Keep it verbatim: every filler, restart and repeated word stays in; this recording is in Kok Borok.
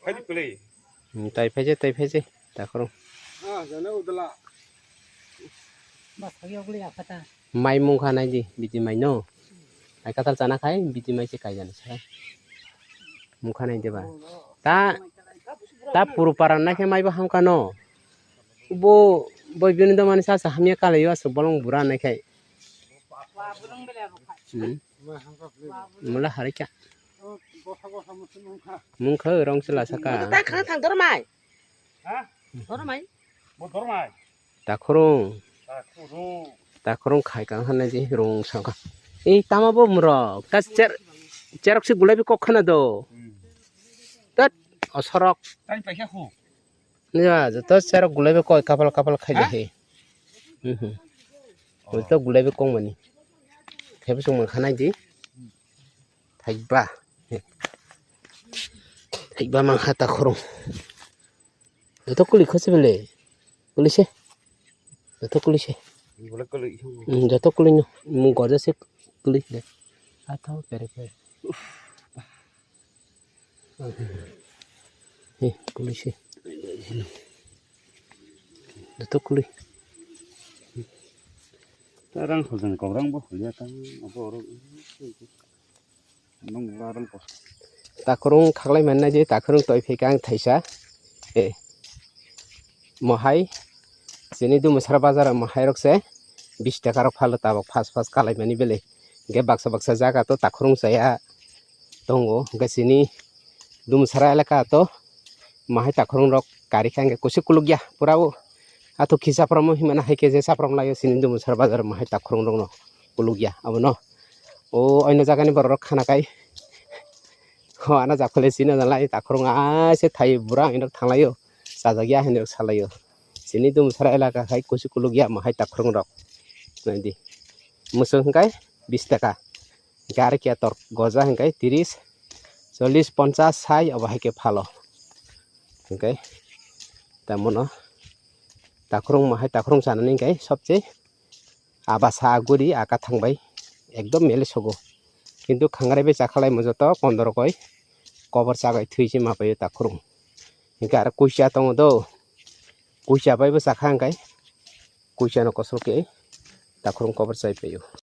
Phaidi pili. Hmm, tai phaije, tai phaije, takhoro. Ah, jana udala. Bas, kagi ogli apa ta? Mai mungkha nai di, bidi mai no. Ai katal chana khai, bidi mai se kai jani sai. Mungkha nai deba. Ta, ta puru paran nai khe mai bo hamkha no. Bo, bo bini do mani sa sa hamya kalai yo asuk bolong bura nai khai. Hmm. Mula harika. Mungkha rong sila saka. Bo ta khana thang dormai. Ha? Dormai. Bo dormai. Takhurung. Takhurung. Takhurung khai kang hana je rong saka. Eh, tama bo murok. Ta cher-, cherok si gulai bi kok khana do. Hmm. Tat, osorok. Tani paikha khu. Ya, joto cherok gulai bi kok kapal kapal khai Ha? Jahi. Mhm. Joto gulai bi kok mani. Khe bo sung mangkha nai di. Thaiba. Thaiba mangkha takhurung. Joto kuli kho se bele. Kuli se. Joto kuli se. Bole kuli. Hmm, joto kuli no. Mung gorja se kuli le. Athao pere pere. He, kuli se. Joto kuli. Tarang hojang kobrang bo hulia tang abo oro. Nung larang kos. Takhurung khaklai mannai je takhurung toi phaikha ang thaisa. Eh. Mohai. Chini Dumusara bazar o mohai rok se bis taka rok phalo tabok fast fast kalai mani bele. Hingke baksa baksa jaga to takhurung chaya tongo. Hingke chini Dumusara elaka to mohai takhurung rok kari kha hingke kusu kuluk ya pura o. Ato kisa poromo himana hai khe je saprom laio chini Dumusara bazar o mohai takhurung rok no kuluk ya abono. O oino jaga ni borok rok khana kai. Ho, ana japhale sina nalai, takhurung a se thai bura hinrok thanglaio, chajak ya hinrok salaio. Chini Dumusara elaka khai kusu kuluk ya mohai takhurung rok. Naidi. Musuk hingkai bis taka. Hingkai aro kiya tor goja hingkai tiris, chollis, ponchas, sai obo hai khe phalo. Hingkai tamono takhurung mohai takhurung chanani hingkai sobse abasa aguri akathang bai ekdom mele sogo. Kintu khangrai bai chakhalai mo joto kondoro koi kobor chabai thwi se ma paio takhurung. Hingke aro kuisa tongo do. Kuisa bai bo chakha hingkai kuisa no kosol ke takhurung kobor chai paio.